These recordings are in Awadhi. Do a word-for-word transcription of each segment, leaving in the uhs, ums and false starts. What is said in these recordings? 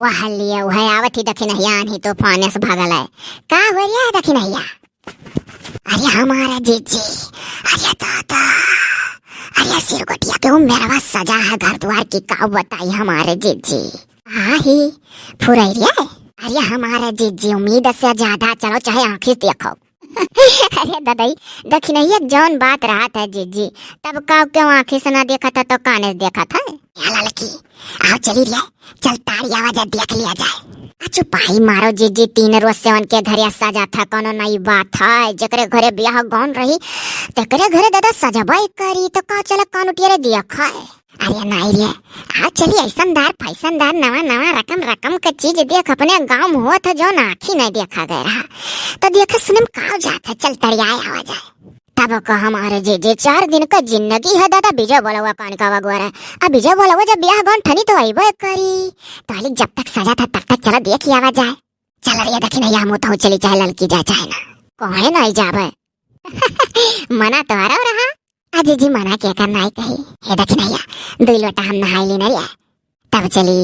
वह लिए, वह आवत ही दखिनहिया आन्ही तूफान से भगल है। का हो रिया है दखिनहिया? अरे हमारा जीजी, अरे दादा, अरे सिरगोटिया के उमेरवा सजा है घर द्वार की, का बताई हमारे जीजी। हाँ ही, फुरैरिया है। अरे हमारे जीजी, उम्मीद से ज्यादा चलो, चाहे आँखी से देखो। अरे ददई, दखिनहिया जौन बात रहत है जीजी, तब का क्यों आँखी से ना देखत है तो काने से देखत है? या ललकी, आओ चली रे, चल तारी आवा जा, देख लिया जाए। आ चुपाई मारो जीजी, तीन रोज से उनके घरे सजा था, कोनो नई बात है? जेकरे घरे बियाह गौन रही, तेकरे घरे दादा सजबे करी, तो का चला कान उठिया रे दिया खाए? अरे नाई रे, आओ चली, ऐसनदार फैसनदार नवा नवा रकम रकम के चीज देख, अपने गाँव में होत है जौन आँखी नहीं देखा गए रहा, तो देखे सुने में का जात है, चल तड़ियाए आवा जाए। तब का हमारे जीजी, चार दिन का जिंदगी है दादा, विजय बोलवा कान का वगोरा। अब विजय बोलवा जब बियाह गौन ठनी तो अइबे करी। तो हाली जब तक सजा था तब तक चलो देख ही आवा जाए। चल रे दखिनहिया, हम तो चली, चाहे ललकी जाए चाहे ना। कोहे नहीं जाबे। मना तोहरा रहा। आ जीजी मना के कर नाई कही। हे दखिनहिया, दुई लोटा हम नहाई ली ना रे। तब चली।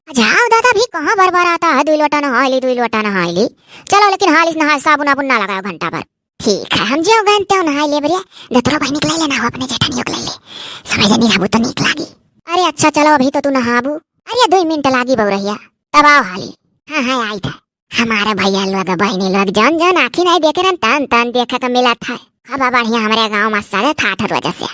जाओ दादा, भी कहाँ बरबराता है, दुई लोटा नहाई ली, दुई लोटा नहाई ली। चलो लेकिन हाली से नहा, साबुन आबुन ना लगाओ घंटा भर। ठीक है, हम जो गए तेउ नहाई ले बरिया। दतरो बहिनी के ले लेना हो, अपने जेठनियों के ले ले। सबै जनी रहबू तो नीक लागी। अरे अच्छा, चलो अभी तो तू नहाबू। अरे दुई मिनट लागी बउरहिया, तब आओ हाली। हाँ हाँ, आई था। हमारे भैया लोग बहिनी लोग जौन जौन आँखी नहीं देखे रहन तन तन देखे के मिलत है। अब बढ़िया हमरे गाँव में सजे ठाठ रोज से।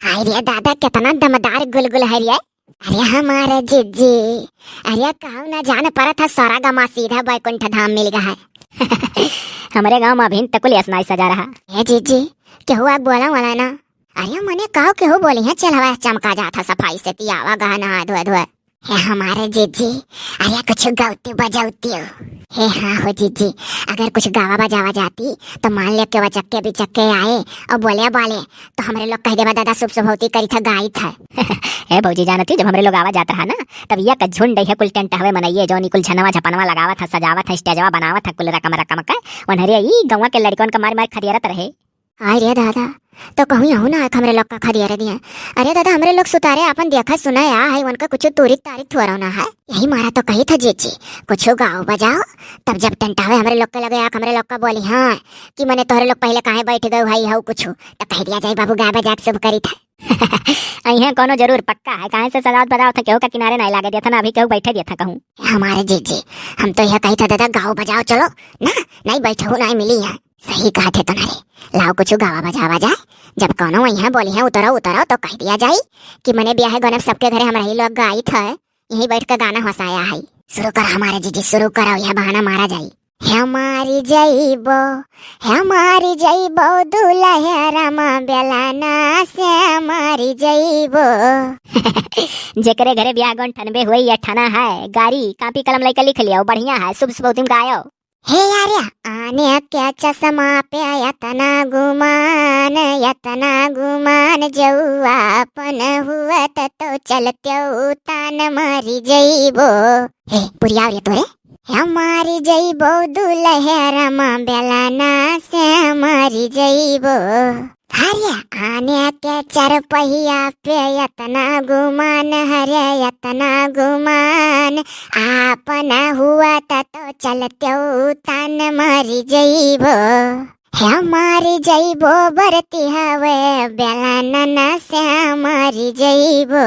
हाय रे दादा, कितना दमदार गुलगुल है रे। अरे हमारे जीजी, अरे कहूँ ना जान परत है स्वर्ग मा सीधा बैकुंठ धाम मिल गया है। हमरे गाँव में अभी तक कुल ऐसा नहीं सजा रहा। ए जीजी, केहू आग बोला वाला ना? अरे मने काव केहू बोली है, चेलवा चमका जात है सफाई से, तियावा गहना धोए धोए। हे हमारे जीजी, अरे कुछ गौती बजौती हो। हे हाँ हो जीजी, अगर कुछ गावा बजावा जाती तो मान ले के वचक्के बिचक्के आए और बोले बाले तो हमरे लोग कह देबा दादा शुभ शुभौती करी था गाई था। हे भौजी जानत ही जब हमरे लोग आवा जात रहा ना तब यह का झुंड है कुल टेंट हवे मनइये जौन ई कुल झनवा झपनवा लगावत है, सजावत है, स्टेजवा बनावत है कुल रकम रकम का। वनहरे ई गौवा के लड़कन का मार मार खदियारत रहे। आय रे दादा, तो कहूँ यहू ना आए हमरे लोग का खदियारे दिए। अरे दादा, हमरे लोग सुतारे आपन देखा सुना आ है, उनका कुछ तूरी तारी थोड़ा ना है। यही मारा तो कही था जीजी, कुछ गाओ बजाओ, तब जब टेंट आवे हमरे लोग के लगे आके हमरे लोग का बोली हाँ कि मने तोहरे लोग पहले काहे बैठ गए भाई हऊ कुछ, तो कह दिया जाए बाबू गाय बजा के शुभ करी था। अइहे कोनो जरूर पक्का है, काहे से सजावत बजावत है, केहू का किनारे नहीं लागे देता ना, अभी केहू बैठे देता कहूँ। हमारे जीजी, हम तो यह कही था दादा गाओ बजाओ चलो ना, नहीं बैठे हो नहीं मिली है। सही कहत है तुम्हारे। लाओ कुछ गावा बजावा जाए। जब कौनो वहीं बोली है उतरो उतरो तो कह दिया जाए कि मने ब्याह गौन सबके घरे हम रही लोग गाइत है, यहीं बैठ के गाना हंसाया है। शुरू करो हमारे जीजी, शुरू करो, यह बहाना मारा जाए। हे मारी जइबो, हे मारी जइबो दुलहरा मा बेलाना से मारी जइबो। जेकरे घरे ब्याह गौन ठनबे हुई या ठना है, गाड़ी कापी कलम लेके लिख लियो, बढ़िया है, शुभ शुभ दिन गायो। हे यार, आने के चश्मा पे यतना गुमान, यतना गुमान, जौआ अपन हुअत तो चलत्यो तान मरी जइबो। हे, पुरियाव रे तोरे। हे मरी जइबो दुलहरा मा बेलाना से मरी जइबो। हरे आने के चरपहिया पे यतना गुमान, हरे यतना गुमान, आपन हुअत तो चलत्यो तान मरी जइबो। हे मरी जइबो बरती हवे बेलाना से मरी जइबो।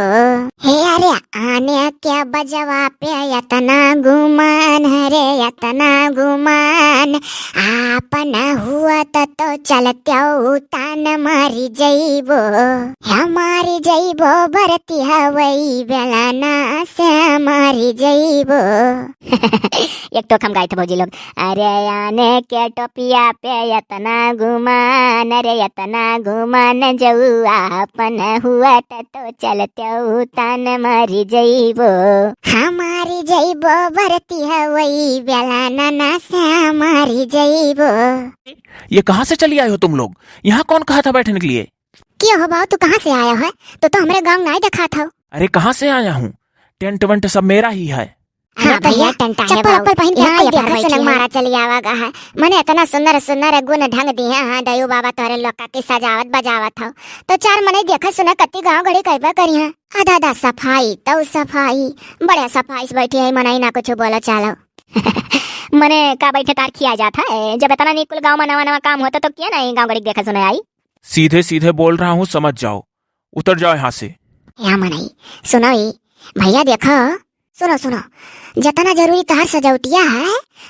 हे अरे आने के बजवा पे यतना गुमान, हरे यतना गुमान, आपन हुअत तो चलत्यो तान मरी जइबो। हे मरी जइबो बरती हवई बेलाना से मरी जइबो। एक ठो हम गाइत भौजी लोग। अरे आने के टोपिया पे यतना गुमान, अरे यतना गुमान, जौआ अपन हुअत तो चलत्यो तान मरी जइबो। हमारी जइबो बरती हवई बेलाना से हमारी जइबो। ये कहाँ से चली आई हो तुम लोग? यहाँ कौन कहा था बैठने के लिए? क्यों हो बाऊ, तू कहाँ से आया है? तू तो हमरे गाँव नाई देखात हो। अरे कहाँ से आया हूँ, टेंट वेंट सब मेरा ही है। हाँ हाँ भैया, भैया, टंटा है चप्पल बाबू। उप्पल पहिन के यहाँ आई कोई है, देखा भैया सुना जी। मारा चली आवा गा है। मने इतना सुंदर सुंदर गुण ढंग दिहे हैं दयू बाबा तोहरे लोग का कि सजावत बजावत हो। तो चार मनई देखा सुना कत्ती गाँव गड़ी कइबे करी हैं। आ दादा सफाई तो सफाई, बड़े सफाई से बैठी है मनई, ना कुछ बोलो चालो। मने का बैठे तार खिया जात है, जब इतना नीक कुल गाँव में नवा नवा काम होता तो किया ना गाँव गड़ी के देखा सुना आई। सीधे सीधे बोल रहा हूँ, समझ जाओ, उतर जाओ यहाँ से। या मनई, सुनो ई, भैया देखो, सुनो सुनो, जतना जरूरी तोहार सजौटिया है,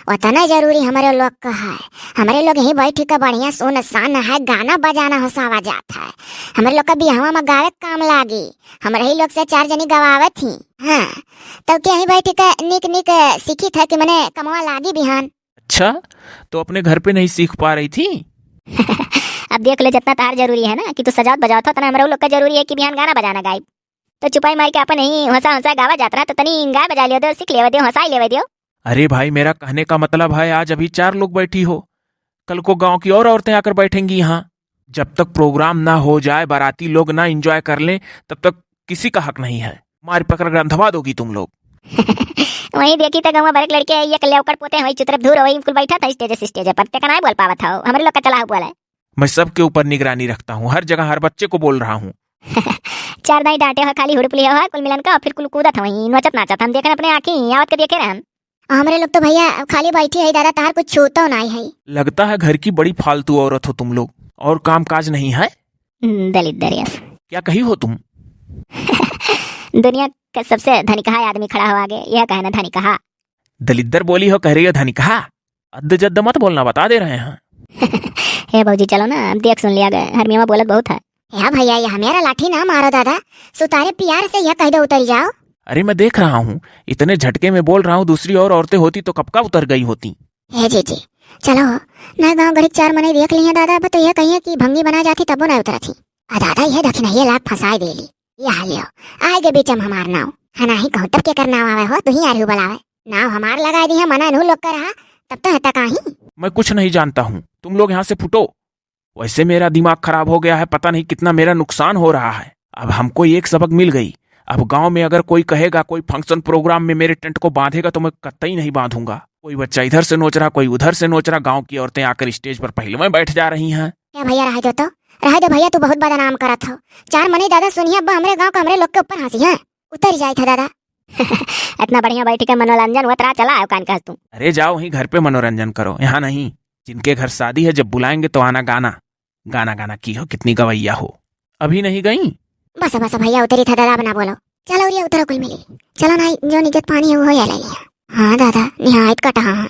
उतना जरूरी हमरे लोग का है। हमरे लोग यहीं बैठ के बढ़िया सुन सान है, गाना बजाना हंसावा जात है। हमरे लोग का बियाहवा में गावे के काम लागी, हमरे ही लोग से चार जनी गवावत ही। हाँ, तब के यहीं बैठ के नीक नीक सीखी था कि मने कमवा लागी बिहान। अच्छा, तो अपने घर पे नहीं सीख पा रही थी? अब देख ले, जितना तार जरूरी है ना कि तू सजावत बजावत हो, उतना हमरो लोग का जरूरी है कि बिहान गाना बजाना गाइब। तो चुपाई मार के अपन ही हंसा हंसा गावा जात रहा, तो तनी गाय बजा लियो दे, सीख लेवे दियो, हंसाई लेवे दियो। अरे भाई, मेरा कहने का मतलब है, आज अभी चार लोग बैठी हो, कल को गांव की और औरतें आकर बैठेंगी यहाँ। जब तक प्रोग्राम ना हो जाए, बाराती लोग ना एंजॉय कर लें, तब तक किसी का हक नहीं है। मार पकड़ के रंधवा दोगी तुम लोग। वहीं देखी तो गंवा भर के लड़के, एक लेवकड़ पोते हैं, वही चुतरप धूर, वही कुल बैठा था स्टेज से स्टेज पर, ते का नहीं बोल पावत हो, हमरे लोग का चला हुआ है। मैं सबके ऊपर निगरानी रखता हूँ, हर जगह हर बच्चे को बोल रहा हूँ। चार दाई डांटे हो, खाली हुड़प लिया हो, कुल मिलन का, और फिर कुल कूदत हो, वहीं नोचत नाचत हम देखन अपने आँखी, आवत के देखे रहन। हमरे लोग तो भैया खाली बैठी है दादा, तार कुछ छूतो नहीं है। लगता है घर की बड़ी फालतू औरत हो तुम लोग, और काम काज नहीं है। हम्म, दलित दरियस। क्या कही हो तुम? दुनिया का सबसे धनिकहा आदमी खड़ा हो आगे, यह कहना धनिकहा। दलिद्दर बोली हो, कह रही हो धनिकहा। अद्द जद्द मत बोलना, बता दे रहे हैं। हे भौजी, चलो ना, अब देख सुन लिया गए, हरमियावा बोलत बहुत है। या भैया, ये हमारा लाठी ना मारो दादा, सुतारे प्यार से यह कह दो उतर जाओ। अरे, मैं देख रहा हूँ, इतने झटके में बोल रहा हूँ, दूसरी और औरतें होती तो कब का उतर गई होती। हे जीजी, चलो, ना गाँव गरीब चार मनई देख लिए दादा, अब तो यह कहिए कि भंगी बना जाती तबो ना उतरती। आ दादा, यह दखिनहिया लाग फंसाए देली। ये हाल लियो, आए के बीच में हमार नाव। हाँ, नाही कहूँ तब के कर नाव आवे हो, तू ही आरू बुलावे। नाव हमार लगाए दी है, मना नू लोग कर रहा, तब तो है तक आही। मैं कुछ नहीं जानता हूँ, तुम लोग यहाँ से फुटो। वैसे मेरा दिमाग खराब हो गया है, पता नहीं कितना मेरा नुकसान हो रहा है। अब हमको एक सबक मिल गई। अब गांव में अगर कोई कहेगा, कोई फंक्शन प्रोग्राम में मेरे टेंट को बांधेगा तो मैं कतई नहीं बांधूंगा। कोई बच्चा इधर से नोच रहा, कोई उधर से नोच रहा, गांव की औरतें आकर स्टेज पर पहले में बैठ जा रही हैं। ए भैया, रहे दो तो, रहे दो भैया, तू बहुत बदनाम करत हो। चार मनई दादा सुनिए, अब हमरे गांव का हमरे लोग के ऊपर हंसी है। उतर जाए था दादा। इतना बढ़िया बैठ के मनोरंजन हुआ, तरा चला आयो कान कहस तू। अरे जाओ वहीं घर पे मनोरंजन करो, यहाँ नहीं। जिनके घर शादी है, जब बुलाएंगे तो आना गाना। गाना गाना की हो, कितनी गवैया हो। अभी नहीं गई? बस बस भैया, उतरी था दादा, अब ना बोलो। चलो उरिया उतरो कुल मिली। चलो ना, जो निजत पानी है वो या ले लिया। हाँ दादा, निहायत कटहा है।